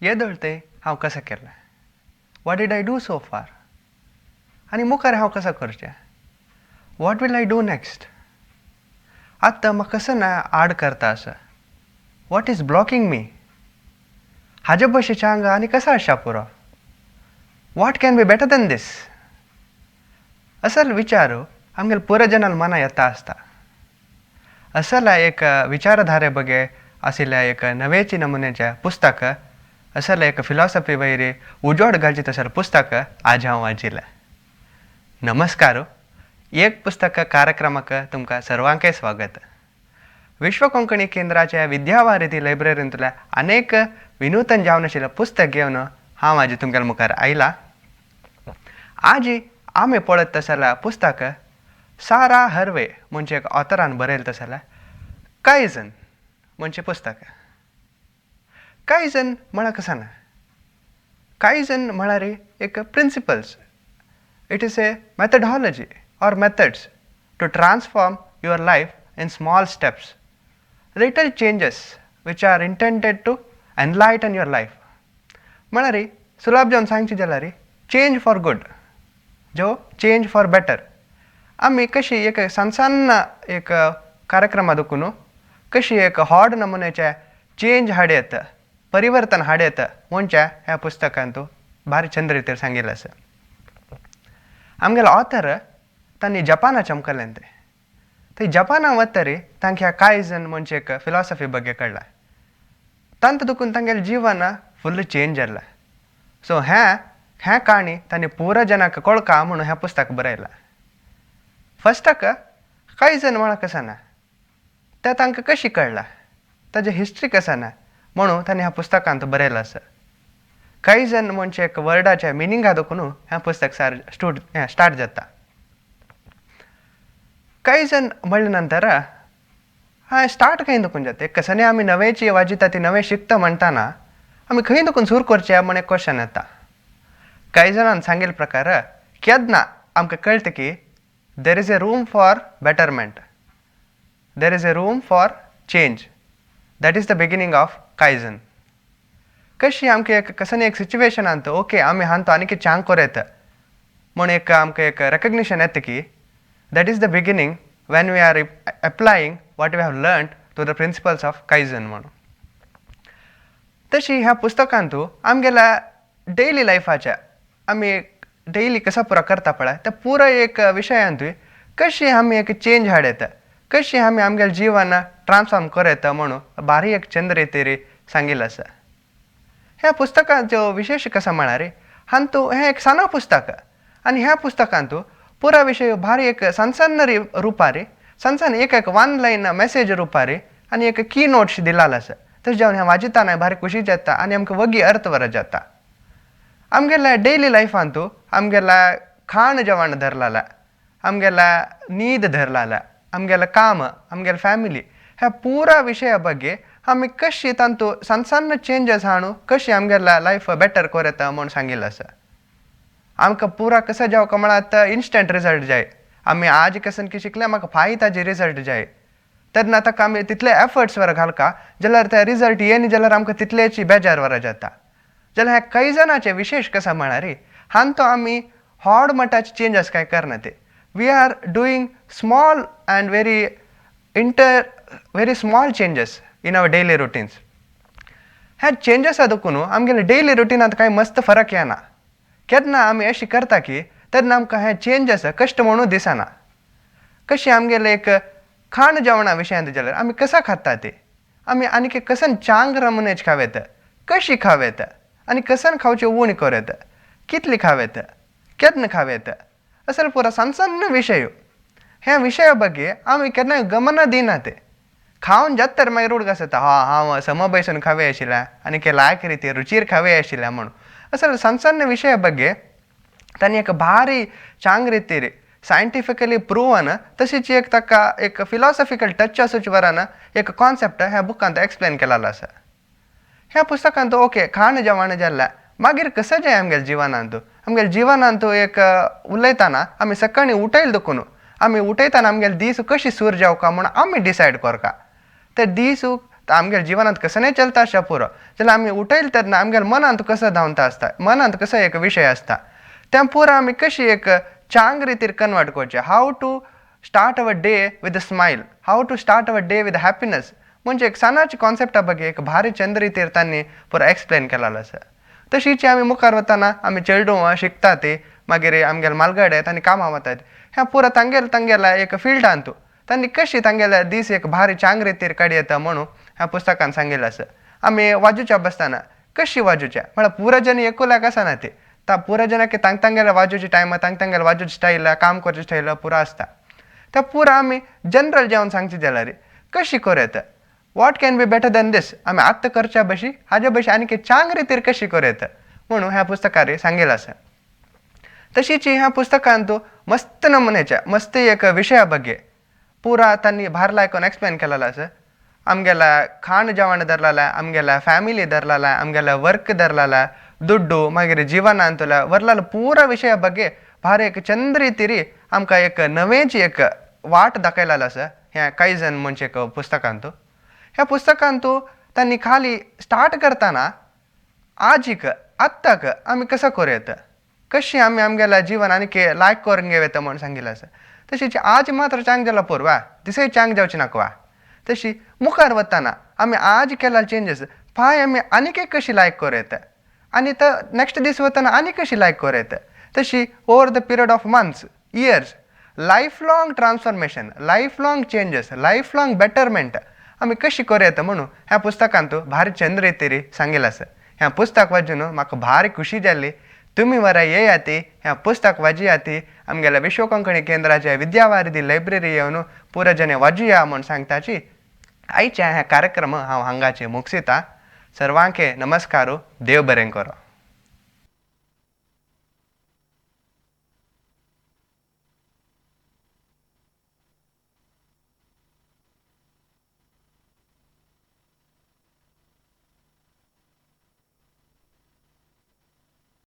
येदोळ तें हांव कशें केलें? What did I do so far? आनी मुखार हांव कसो करचें? What will I do next? आतां म्हाका कसो ना आड करता आसा? What is blocking me? हाजे भशेचें हांगा आनी कसो आसच्या पुरो? What can be better than this? असल विचार आमगेले पुरा जनाल मना येता आसता. असल्या एक विचारधारे बगे आशिल्ल्या एक नवेची नमुन्याचें पुस्तक, असल्या एक फिलॉसॉफी वयर उजवाड घालची तसलें पुस्तक आज हांव वाचिल्लें. नमस्कार, एक पुस्तक कार्यक्रमाक तुमकां सर्वांकय स्वागत. विश्व कोंकणी केंद्राच्या विद्यावारिधी लायब्ररींतल्या अनेक विनूतन जावन आशिल्लें पुस्तक घेवन हांव आज तुमच्या मुखार आयला. आज आमी पळयत तसलें पुस्तक सारा हर्वे म्हणजे एक ऑथरान बरयलें तसलें कायझन म्हणजे पुस्तक. कायझन म्हळ्यार कशें ना, कायझन म्हळ्यार एक principles. It is a methodology or methods to transform your life in small steps, little changes which are intended to enlighten your life. म्हळ्यार सुलभ जावन सांगचें जाल्यार चेंज फॉर गुड, जो चेंज फॉर बेटर. आमी कशी एक सान सान एक कार्यक्रमा दुखून कशी एक व्हड नमुन्याचे चेंज हाडयत, परिवर्तन हाडयत म्हणचे ह्या पुस्तकांत भारी चंद रितीर सांगिल्लें आसा. आमगेलो ऑथर तांणी जपाना चमकलें तें थंय जपाना वतरी तांकां ह्या कायझन म्हणजे एक फिलॉसॉफी बगे कळ्ळा. तांत दुखून तांगेलें जिवन फुल्ल चेंज जालें. सो हें हें काणी तांणी पुरा जनाक कळका म्हणून हें पुस्तक बरयलां. फस्टाक कायझन म्हळ्यार कशें ना, तें तांकां कशी कळ्ळां, ताजी हिस्ट्री कशें ना म्हणून तांणी ह्या पुस्तकांत बरयलां आसा. कायझन म्हणजे एक वर्डाच्या मिनिंगा देखून हें पुस्तक सार स्टूट हें स्टार्ट जाता. कायझन म्हणले नंतर हांवें स्टार्ट खंय देखून जाता? एक कसने आमी नवेची वाजिता ती नवें शिकता म्हणटाना आमी खंय देखून सुरू करचें म्हण एक क्वेश्चन येता. कांय जाणान सांगिल्ले प्रकार केन्ना आमकां कळटा की there is a room for betterment, there is a room for change, that is the beginning of kaizen. कशी आमकां एक कसली एक सिच्युएशनांत ओके आमी हांतो आनीक चांग करूं येता म्हूण एक आमकां एक रेकग्निशन येता की that is the beginning when we are applying what we have learned to the principles of kaizen म्हणून. तशी ह्या पुस्तकांतू आमगेल्या डेली लायफाच्या आमी डेली कसा पुरो करता पळय त्या पुरो एक विशयांतूय कशी आमी एक चेंज हाडयता, कशी आमी आमगेलें जिवन ट्रान्सफॉर्म करूं येता म्हणून बारीक एक चंद रितीर सांगिल्लें आसा. ह्या पुस्तकाचो विशेश कसा म्हळ्यार हांतू हें एक सान पुस्तक आनी ह्या पुस्तकांतू पुरा विशय भारी एक सान सान रुपार, सान सान एक एक वन लायन मॅसेज रुपार आनी एक की नोट्स दिलाल आसा. तशें जावन हें वाचितना भारी खुशी जाता आनी आमकां वगी अर्थ बरो जाता. आमगेल्या डेली लायफांतू आमगेल्या खाण जेवण धरलेलें, आमगेल्या न्हीद धरलेलें, आमगेलें काम, आमगेलें फॅमिली, ह्या पुरा विशया ಬಗ್ಗೆ आमी कशी तांतू सान सान चेंजीस हाडून कशी आमगेल्या लायफ बेटर करूं येता म्हूण सांगिल्लें आसा. आमकां पुरा कसो जावका म्हळ्यार इन्स्टंट रिजल्ट जाय. आमी आज कसन की शिकले म्हाका फाय ताजे रिजल्ट जाय, तेन्ना ताका आमी तितले एफर्ट्स वर घालका जाल्यार ते रिजल्ट येना जाल्यार आमकां तितलेची बेजार वर जाता. जाल्यार ह्या कायझनाचें विशेश कसा म्हळ्यार हांतो आमी व्हड मटाचे चेंजीस कांय करना ते. We are doing small and very small changes in our daily routines. ह्या चेंजीसा देखून आमगेले डेली रुटीनांत कांय मस्त फरक येना. केन्ना आमी अशें करता की तेन्ना आमकां हें चेंज आसा कश्ट म्हणून दिसना. कशें आमगेलें एक खाण जेवणा विशयांत जाल्यार आमी कसा खाता ते आमी आनीक कसन चांग नमुन्याचे खावं येता, कशी खावं येता आनी कसन खावचें उणी करूं येता, कितली खावं येता, केन्ना खावं येता, असले पुरो सान सान विशय. ह्या विशया ಬಗ್ಗೆ आमी केन्नाय गमना दिना. ते खावन जाता तर मागीर उडगास येता, हा हांव सम बैसून खावे आशिल्लें आनी लायक रिती रुचीर खावे आशिल्लें म्हणून. असले सान सान विशया ಬಗ್ಗೆ तांणी एक भारी चांग रितीर सायंटिफिकली प्रुवन तशीच एक ताका एक फिलॉसॉफिकल टच आसूचे वरान एक कॉन्सेप्ट ह्या बुकांत एक्सप्लेन केलेलो आसा. ह्या पुस्तकांत ओके खाण जेवण जालें, मागीर कशें जाय आमगेल्या जिवनांत? आमगेल्या जिवनांत एक उलयतना आमी सकाळीं उठयले देखून आमी उठयतना आमगेले दीस कशी सूर जावका म्हूण आमी डिसायड करका. ते दीस आमगेल्या जिवनांत कसं नाही चलता अशा पुरो जाल्यार आमी उठयले तेन्ना आमगेल्या मनांत कसो धांवता आसता, मनांत कसो एक विशय आसता, त्या पुरो आमी कशी एक चांग रितीर कन्वर्ट करचें. How to start our day with a smile, how to start our day with happiness, म्हणजे एक सणाची कॉन्सेप्टा ಬಗ್ಗೆ एक भारी चंद रितीर तांणी पुरो एक्सप्लेन केलेलो आसा. तशीच आमी मुखार वतना आमी चेडूं शिकता ती, मागीर आमगेले मालगडे तांणी कामां वतात, ह्या पुरो तांगेले तांगेल्या एक फिल्डांतू तांणी कशी तांगेले दीस एक भारी चांग रितीर काडयता म्हणून ह्या पुस्तकान सांगिल्लें आसा. आमी वाजूच्या बसतना कशी वाजूच्या म्हळ्यार पुरो जन एकुल्याक आसना ती, ता पुरो जनाक तांग तांगेले वाजूची टायम, तांग तांगेले वाजूची स्टायल, काम करची स्टायल पुरो आसता. त्या पुरो आमी जनरल जेवण सांगचे जाल्यार कशी करूं येता, what can be better than this, आमी आत्तां करच्या बशी हाजे बशी आनीक चांग रितीर कशी करूं येता म्हणून ह्या पुस्तकार सांगिल्लें आसा. तशीच ह्या पुस्तकांत मस्त नमुन्याच्या मस्त एक विशया ಬಗ್ಗೆ पुरा तांणी भार लायकून एक्सप्लेन केलेलो आसा. आमगेल्या खाण जेवण धरलेलें, आमगेल्या फॅमिली धरलेलें, आमगेल्या वर्क धरलेलें, दुड्डू, मागीर जिवनांतल्या वरलेलो पुरा विशया ಬಗ್ಗೆ भारी एक चंद रितीरी आमकां एक नवेंच एक वाट दाखयलेलो आसा ह्या कायझन म्हणजे एक पुस्तकांतू. ह्या पुस्तकांतू तांणी खाली स्टार्ट करतना आजीक आत्ताक आमी कसो करूं येता, कशी आमी आमगेल्या जिवन आनीक लायक करून घेवं येता म्हूण सांगिल्लें आसा. तशीच आज मात्र चांग जाला पुरो वा दिसय चांग जावचें नाका वा, तशी मुखार वतना आमी आज केला चेंजीस फाय आमी आनीक एक कशी लायक करूं येता आनी तो नेक्स्ट दीस वतना आनीक कशी लायक करूं येता, तशी over the period of months, years, life long transformation, life long changes, life long betterment आमी कशी करूं येता म्हणून ह्या पुस्तकांत भारी चंद रितीरी सांगिल्लें आसा. ह्या पुस्तक वाचून म्हाका भारी खुशी जाली. तुमी वरा येयाती, ह्या पुस्तक वाजयाती, आमगेल्या विश्व कोंकणी केंद्राच्या विद्यावारिधी लायब्ररी येवन पुरो जने वाजया म्हूण सांगताची आयच्या ह्या कार्यक्रम हांव हांगाचे मुगसिता. सर्वांके नमस्कारू, देव बरें करो.